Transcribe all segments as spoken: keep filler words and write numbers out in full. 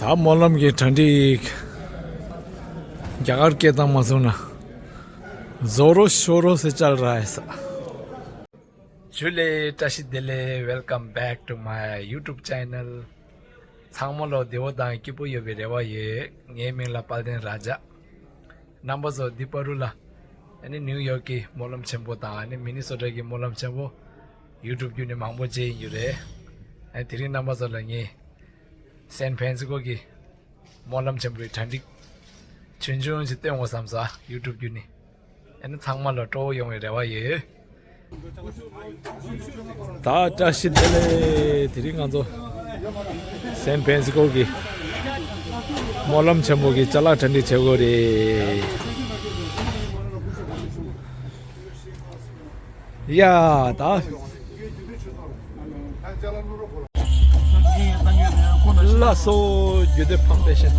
ད་སྨོན་ལམ་གྱི་གྲ་སྒྲིག་རྒྱ་གར་སྐད་བཏང་མ་སོང་ན། ཟོ་རོ་ཤོ་རོ་སེ་ཅལ་ར་ཧེ་ས། ཇུ་ལེ། བཀྲ་ཤིས་བདེ་ལེགས། Welcome back to my YouTube channel. ཚང་མ་ལོ་བདེ་བོ་དང་སྐྱིད་པོ་ཡོད་པའི་རེ་བ་ཡོད། ངའི་མིང་ལ་དཔལ་ལྡན་ར་ཇ། རྣམ་པ་ཚོ་འདི་པ་རུ་ལ། ཨ་ནི་ནིའུ་ཡོག་གི་སྨོན་ལམ་ཆེན་པོ་དང་ཨ་ནི་མི་ནི་སོ་ཊ་གི་སྨོན་ལམ་ཆེན་པོ། ཡུ་ཊུབ་བརྒྱུད་ནས་མང་པོ་མཇལ་ཡིན་རྒྱུ་རེད། ཨ་ནི་དེ་རིང་རྣམ་པ་ཚོ་ལ་ངས་སན་ཕེ་རན་སི་ཀོ་གི་སྨོན་ལམ་ཆེན་པོའི་གྲ་སྒྲིག་ཆུང་ཆུང་ཞིག་སྟོན་དགོས་བསམ་སོང་། ཡུ་ཊུབ་བརྒྱུད་ནས། ཨ་ནི་ཚང་མ་ལ་སྤྲོ་བོ་ཡོང་བའི་རེ་བ་ཡོད། ད་བཀྲ་ཤིས་བདེ་ལེགས། དེ་རིང་ང་ཚོ་སན་ཕེ་རན་སི་ཀོ་གི་སྨོན་ལམ་ཆེན་མོ་གི་ཅ་ལག་གྲ་སྒྲིག་བྱེད་དགོས་རེད། ཡ་ད། ལགས་སོ། རྒྱུད་སྟོད་ཕམ་པེ་ཤན།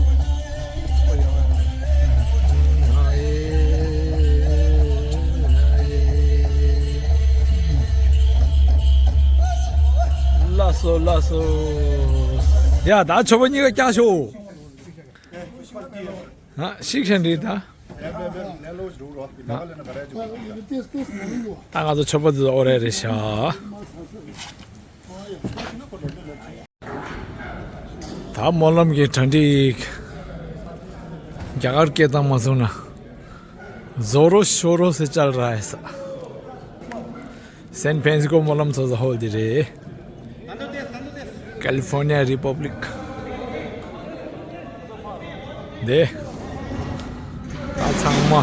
ལགས་སོ་ལགས་སོ། ཡ་ད་ཆོས་པ་གཉིས་ཀ་བཀྱག་ཤོག་ཨ་ཤིག་ཤན་རེད་ད། ད་ང་ཚོ་ཆོས་པ་དེ་ཚོ་ཨོ་རེད་རེད་ཤག་ད་སྨོན་ལམ་གྱི་གྲ་སྒྲིག་རྒྱ་གར་སྐད་བཏང་མ་སོང་ན། ཟོ་རོ་ཤོ་རོ་སེ་ཅལ་ར་ཧེ་ས། སན་ཕེ་རན་སི་ཀོ་སྨོན་ལམ་ཚོགས་ས་ཧོལ་འདི་རེད། ཀ་ལི་ཧྥོར་ནི་ཡ་རི་པབ་ལིག་འདི། ད་ཚང་མ་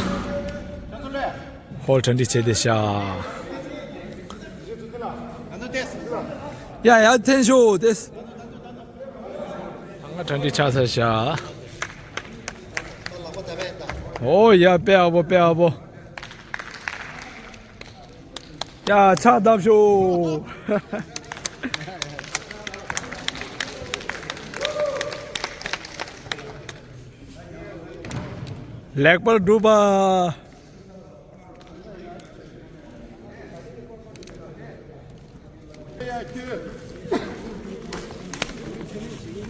ཧོལ་གྲ་སྒྲིག་བྱས་བསྡད་ཤག་ཡ་ཡ་ཐེན་ཤོ་ཏེས། ང་གྲ་སྒྲིག་ཆགས་ཚར་ཤག་ཨོ་ཡ་དཔེ་ཡག་པོ་དཔེ་ཡག་པོ། ཡ་ཕྱག་བརྡབ་ཤོག་ལེགས་པར་སྒྲུབ་པ།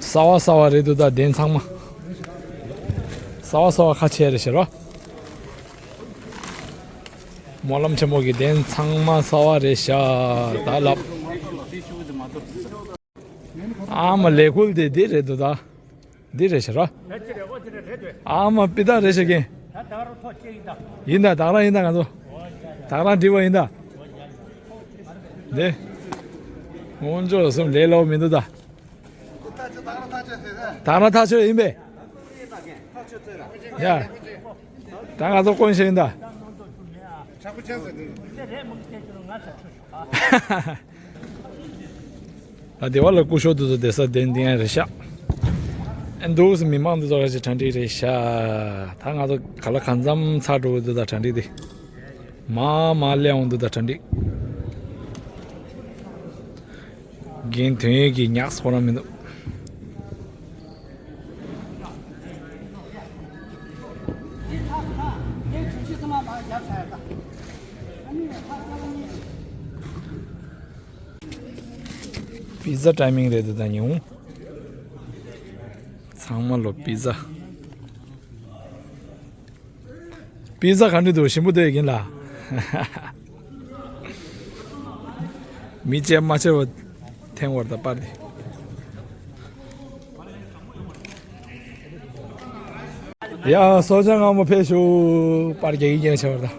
གསར་བ་གསར་བ་རེད་འདུག་ད་གདན་ཚང་མ། གསར་བ་གསར་བ་ཁ་ཕྱེ་རེད་ཤག་རོ། སྨོན་ལམ་ཆེན་མོ་གི་གདན་ཚང་མ་གསར་བ་རེད་ཤག་ད་ལབ། ཨ་མ་ལས་ཁུལ་དེ་འདི་རེད་འདུག་ད། འདི་རེད་ཤག་ར། ཨ་མ་པི་ཏ་རེད་ཤག་གན། ཡིན་ད་དག་རང་ཡིན་ད་ང་ཚོ། དག་རང་འགྲིག་པ་ཡིན་ད། འདི། སྔོན་འཇོག་གསུམ་ལས་སླ་པོ་མི་འདུག་ད། དག་རང་ཐག་ཆོད་ཡིན་པས། ཡ། ད་ང་ཚོ་དཀོན་ཤོས་ཡིན་ད། ད་སྡེ་བ་ལ་སྐུ་ཞབས་དེ་ཚོ་བསྡད་ས་གདན་འདི་ཡང་རེད་ཤག་ཨ་འདུག་སེ་མི་མང་འདི་ཚོ་ག་ཅིག་གྲ་སྒྲིག་རེད་ཤག་ད་ང་ཚོ་ག་ལ་གང་འཚམ་ཚར་འགྲོ་གི་འདུག་ད་གྲ་སྒྲིག་དེ། མ་མ་སླེབས་འོང་འདུག་ད་གྲ་སྒྲིག་རྒན་དོན་ཡོད་ཀྱི་ཉག་སོ་རང་མི་འདུག་པི་ཛ་ཊའི་མིང་རེད་འདུག་ད་ཉུང་། ཚང་མ་ལོ་པི་ཛ། པི་ཛ་ག་འདྲ་འདུག་ཞིམ་པོ་འདུག་ཡ་རྒན་ལགས། མི་བཅས་མ་བཅས་པ་ཐེངས་བར་དུ་པར་དེ། ཡ་སོ་ཅང་སྔ་མོ་ཕེབས་ཤོག་པར་རྒྱག་གི་རྒྱན་ཆེ་བར་དུ།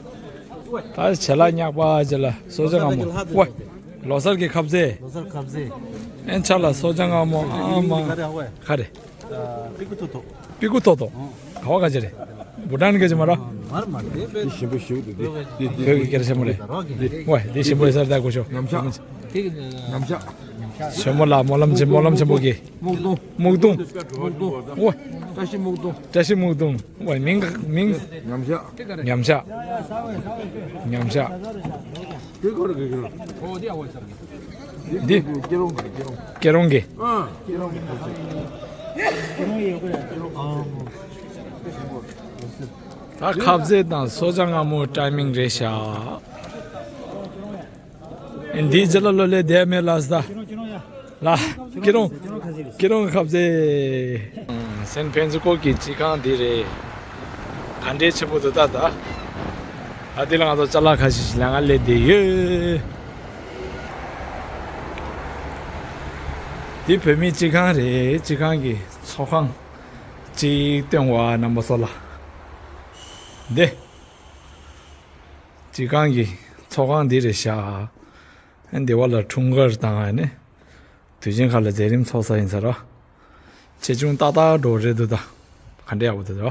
ད་བྱེ་ལ་ཉག་པ་ཅེ་ལ་སོ་ཅང་སྔ་མོ། ཝེ། ལོ་གསར་གྱི་ཁ་ཟས། ལོ་གསར་ཁ་ཟས། ཨེ་ཆ་ལ་སོ་ཅང་སྔ་མོ་ཨ་མ། ག་རེ། པི་ཀུ་ཐོ་ཐོ། པི་ཀུ་ཐོ་ཐོ། ག་བ་ག་ཅི་རེད། བུ་ཏན་ག་ཅི་མ་ར། མར་མར་དེ་བས། དེ་ཞིམ་པོ་ཞིག་འདུག་དེ། དེ་དེ། བོད་ཀྱི་སྐད་ཆ་མ་རེད། དེ་དེ། ཝེ་དེ་ཞིམ་པོ་ཡོད་ས་རེད་ད་གོ་ཤོ། ཉམས་ཆག་ཉམས་ཆག་ཆོས་མོ་ལ་སྨོན་ལམ་ཆེན་སྨོན་ལམ་ཆེན་པོ་གི། སྨུག་སྡོང་། སྨུག་སྡོང་། སྨུག་སྡོང་། ཝེ། བཀྲ་ཤིས་སྨུག་སྡོང་། བཀྲ་ཤིས་སྨུག་སྡོང་། ཝེ་མིང་ག་མིང་། ཉམས་ཆག་ཉམས་ཆག་ཉམས་ཆག་གེ་གོ་ར་གེ་གོ་ར། འདི། སྐྱེ་རོང་གི་སྐྱེ་རོང་། སྐྱེ་རོང་གི། ཨ། སྐྱེ་རོང་གི། ད་ཁ་ཟས་དང་སོ་ཅང་སྔ་མོ་ཊའི་མིང་རེད་ཤག་འདིའི་རྗེས་ལ་ལོ་ལེ་བསྡད་མེད་ལ་ས། ལ། སྐྱེ་རོང་། སྐྱིད་རོང་ཁ་ཟས། སན་ཕན་སི་ཀོ་གི་སྤྱི་ཁང་འདི་རེད། ག་འདྲའི་ཆེན་པོ་འདུག་ད་ད། ཨ་དེ་ལ་ང་ཚོ་ཅ་ལག་ཁ་ཤས་ཤིག་ལེན་ག་སླེབས་བསྡད་ཡོད། འདི་བོད་མིའི་སྤྱི་ཁང་རེད། སྤྱི་ཁང་གི་ཚོགས་ཁང་གཅིག་སྟོན་བ་རྣམ་པ་ཚོ་ལ། འདི་སྤྱི་ཁང་གི་ཚོགས་ཁང་འདི་རེད་ཤག། ཨ་འདི་བ་ལ་འཁྲུངས་སྐར་དང་ཨ་ནི། དུས་ཆེན་ཁག་ལ་མཛད་རིམ་ཚོགས་ས་ཡིན་ས་ར། ཆེ་ཆུང་ཏག་ཏག་འགྲོ་རེད་འདུག་ད། ག་འདྲ་ཡག་པོ་འདུག་ད།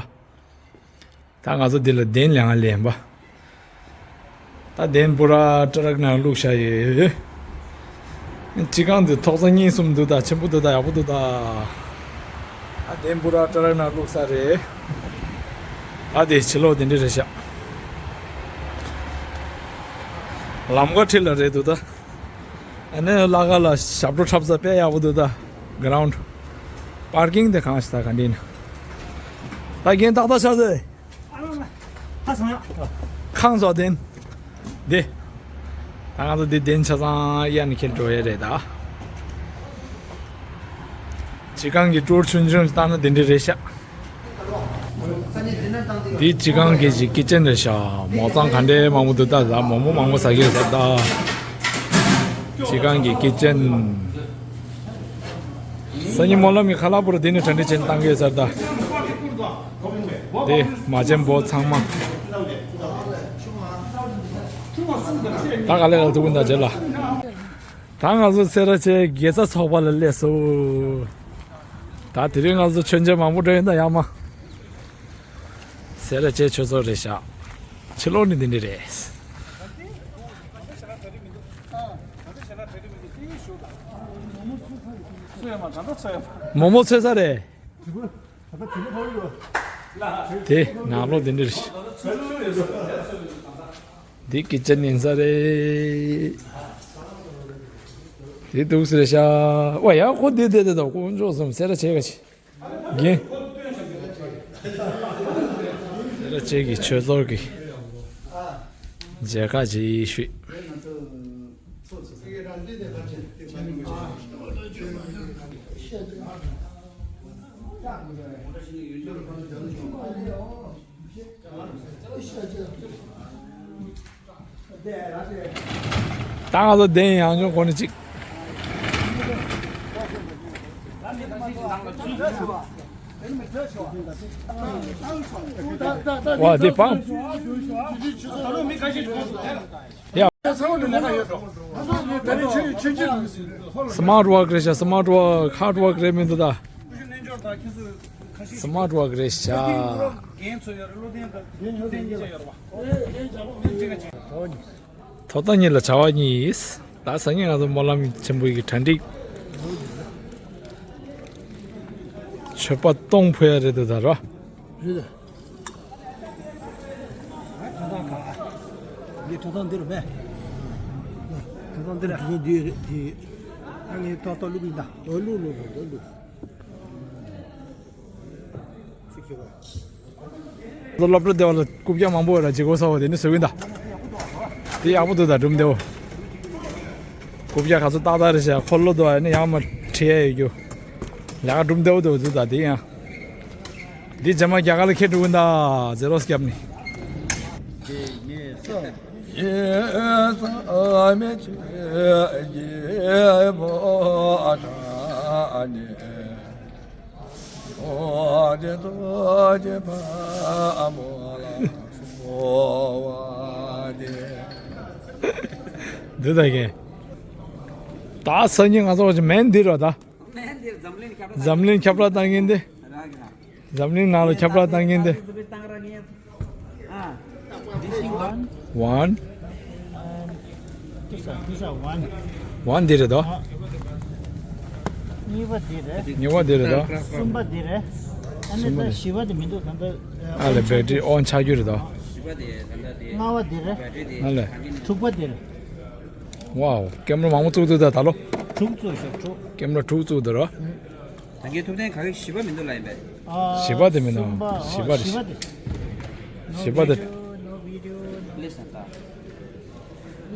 ད་ང་ཚོ་འདི་ལ་གདན་ལེན་ཡ་ལེན་པ། ད་གདན་པུ་ར་ཏྲ་རག་ནང་བླུགས་བཞག་ཡོད། སྤྱི་ཁང་འདི་ཐོག་ས་གཉིས་གསུམ་འདུག་ད། ཆེན་པོ་འདུག་ད། ཡག་པོ་འདུག་ད། ད་གདན་པུ་ར་ཏྲ་རག་ནང་བླུགས་ས་རེད། ད་དེ་ཕྱི་ལོགས་དེ་འདྲ་རེད་ཤག། ལམ་ཁ་འཁྲིས་ལ་རེད་འདུག་ད། ཨ་ནི་ལ་ཁ་ལ་ཞབས་བྲོ་འཁྲབ་ས་དཔེ་ཡག་པོ་འདུག་ད། གྷི་རའུན་ཌི། པར་ཀིང་དེ་གང་ཞིག་ད་ག་འདྲ་ཡིན། ད་རྒན་ཏག་ཏག་ཤག་ཟེར། ཁང་བཟོ་དེན། དེ། ད་ང་ཚོ་འདི་གདན་ཆ་ཚང་གཡར་ནས་འཁྱེར་འགྲོ་ཡས་རེད་ད། སྤྱི་ཁང་གི་ཊུར་ཆུང་ཆུང་བཏང་ན་དེ་འདྲ་རེད་ཤག། འདི་སྤྱི་ཁང་གི་ཅིག་ཀི་ཅན་རེད་ཤག། མོ་རྩང་ག་འདྲའི་མང་པོ་འདུག་ད། ད་མོག་མོག་མང་པོ་ཟ་གི་རེད་ཟེར་ད། སྤྱི་ཁང་གི་ཀི་ཅན། སང་ཉིན་སྨོན་ལམ་གྱི་ཁ་ལག་པུ་རུ་འདི་ནས་གྲ་སྒྲིག་བྱས་ནས་བཏང་གི་ཡོད་ཟེར་ད། དེ་མ་བྱན་པོ་ཚང་མ། ད་ག་ལེ་ག་ལེ་ཐུག་གི་འདུག་རྗེས་ལ། ད་ང་ཚོ་སེ་ར་བྱེས་དགེ་རྩ་ཚོགས་པ་ལ་སླེབས་སོང་། ད་དེ་རིང་ང་ཚོ་མཆོད་མཇལ་མང་པོ་འགྲོ་ཡིན་ད་ཡག་མ། སེ་ར་བྱེས་ཆོས་ཚོགས་རེད་ཤག། ཕྱི་ལོགས་ནི་འདི་འདྲ་རེད། མོག་མོག་ཚོད་ས་རེད། དེ་ནང་ལོགས་འདི་འདྲ་རེད། འདི་ཀི་ཅན་ཡིན་ས་རེད། དེ་འདུག་སེ་རེད་ཤག། ཝ་ཡ་ཁོ་འདི་འདི་འདི་དང་དཀོན་མཆོག་གསུམ་སེ་ར་བྱེས་ག་ཆེ། རྒན། སེ་ར་བྱེས་ཀྱི་ཆོས་ཚོགས་ཀྱི་མཇལ་ཁ་ཅིག་ཞུས། ད་ང་ཚོ་གདན་ཡང་ཆུང་གོ་ནི་གཅིག། ཝ་དེ་པང་། ཡ། སི་མཱར་ཊི་ཝོག་རེད་ཤག། སི་མཱར་ཊི་ཝོག་ཧཱར་ཌི་ཝོག་རེད་མི་འདུག་ད། སི་མཱར་ཊི་ཝོག་རེད་ཤག། ཐོབ་ཐང་གཉིས་ལ་བྱ་བ་གཉིས། ད་སང་ཉིན་ང་ཚོ་སྨོན་ལམ་ཆེན་པོ་ཡི་གྲ་སྒྲིག། མཆོད་པ་སྟོང་ཕུལ་ཡ་རེད་འདུག་ད་རོ། རེད། ཁྲ་ཐང་ག། འདི་ཁྲ་ཐང་འདི་རུ་མེད། ཁྲ་ཐང་འདི་རེད། ཁྲ་ཐང་འདི་རེད། འདི། ཨ་ངས་ཏག་ཏག་བླུག་གི་ཡིན་ད། ཨོ་བླུག་བླུག་བླུག་བླུག་ཚིག་ཁྱོད། སློབ་གྲྭ་སྡེ་བ་ལ་རྐུབ་བཀྱག་མང་པོ་ཡོད་ལ་ལྗིད་ཁོག་ཚ་བོ་དེ་ནི་བཟོ་གི་ཡིན་ད། དེ་ཡག་པོ་འདུག་ད་སྒྲུང་བདེ་བོ། རྐུབ་བཀྱག་ག་ཚོད་ཏག་ཏག་རེད་ཤག། འཁོར་ལོ་འདུག་ཨ་ནི་ཡང་མ་ཁྲིད་ཡ་ཡོད་རྒྱུ། ལས་ཀ་སྒྲུང་བདེ་བོ་འདུག་འདུག་ད་དེ་ཡང་། འདི་རྗེས་མ་རྒྱ་གར་ལ་ཁྱེར་འགྲོ་གི་ཡིན་ད་ཟེར་རོགས་སྐྱབས་ནི། འདི་ད་གན། ད་སང་ཉིན་ང་ཚོ་མེན་འདི་རོ་ད། འཛམ་གླིང་ཁྱབ་བསྒྲགས་བཏང་མཁན་དེ། འཛམ་གླིང་ནང་ལ་ཁྱབ་བསྒྲགས་བཏང་མཁན་དེ། One. One འདི་རེད་དོ། གཉིས་པ་འདི་རེད། གཉིས་པ་འདི་རེད་དོ། གསུམ་པ་འདི་རེད། ཨ་ནི་གསུམ་པ་ད་འདི། བཞི་པ་དེ་མི་འདུག་ད་ལྟ། ཨ་ལས་བེ་ཊི་རི་ཨོན་ཆགས་རྒྱུ་རེད་དོ། ལྔ་པ་འདི་རེད། ཨ་ལས། དྲུག་པ་འདི་རེད། ཝའོ། ཀེམ་ར་མང་པོ་བཙུགས་འདུག་ད་ད་ལོ། དྲུག་བཙུགས་ཤག་དྲུག་ཀེམ་ར་དྲུག་བཙུགས་འདུག་རོ། ད་གིན་ཐུབ་བསྟན་ག་གི་བཞི་པ་མི་འདུག་ལ་ཡིན་པས། ཨ། བཞི་པ་དེ་མིན་ནོ། གསུམ་པ། བཞི་པ་ཨ་རེད། བཞི་པ་དེ། བཞི་པ་དེ། No video, no video. Listen, ད།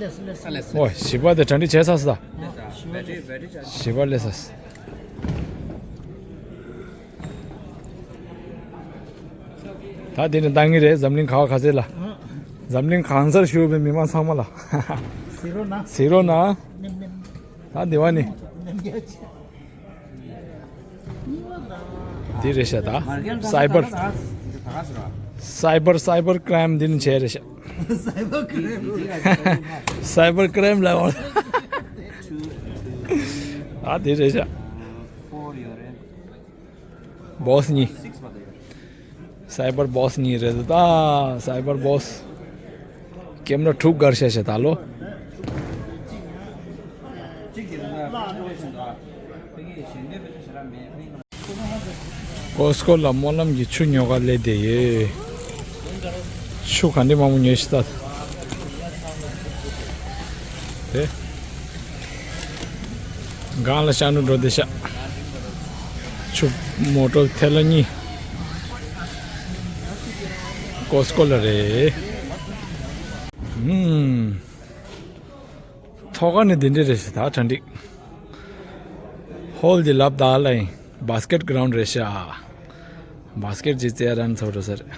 Listen, listen. ཨོ། བཞི་པ་དེ་གྲ་སྒྲིག་བྱས་ཚར་སོང་ད། བཞི་པ་སླེབས་ས། ད་དེ་ནི་འདང་གི་རེད། འཛམ་གླིང་ག་བ་ག་ཚད་ལ། འཛམ་གླིང་གང་སར་བཞུགས་པའི་མི་མང་ཚང་མ་ལ། གཟིགས་རོགས་གནང་། གཟིགས་རོགས་གནང་། ད་དེ་བ་ནི། འདི་རེད་ཤག་ད། སའི་བར། སའི་བར་སའི་བར་ཀྲེམ་འདི་ནི་བྱས་རེད་ཤག། སའི་བར་ཀྲེམ་ལ། ཨ་འདི་རེད་ཤག། བོ་སི་གཉིས། སའི་བར་བོ་སི་གཉིས་རེད་ད། སའི་བར་བོ་སི། ཀེམ་ར་དྲུག་བསྒར་ཤག་ཤག་ད་ལོ། ཀོ་སི་ཀོ་ལ་སྨོན་ལམ་གྱི་ཆུ་ཉོ་ག་སླེབས་བསྡད་ཡོད། ཆུ་ག་འདྲ་མང་པོ་ཉོས་ཤག་ད། དེ། སྒང་ལ་ཤར་ནས་འགྲོ་བསྡད་ཤག། ཆུ་མོ་ཊ་ཐེ་ལ་གཉིས། ཀོ་སི་ཀོ་ལ་རེད། ཧུམ། ཐོག་ཁ་ནི་འདི་འདྲ་རེད་ཤག་ད། གྲ་སྒྲིག། ཧོལ་འདི་ལབ་ད་ལ་ཡིན། བཱ་སི་ཀེཊ་གྲའུན་ཌི་རེད་ཤག། བཱ་སི་ཀེཊ་ཅིག་རྩེ་རན་ཚོ་འགྲོ་ས་རེད།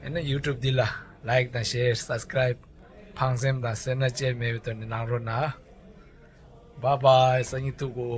ཡིན་ན་ཡུ་ཊུབ་འདི་ལ་ལའིཀ་དང་ཤེར་སབ་སི་ཀ་རའིབ་ཕངས་སེམས་དང་སེར་སྣ་བཅས་མེད་པའི་ཐོག་ནས་གནང་རོགས་གནང་། བཱའི་བཱའི། སང་ཉིན་ཐུག་གོ།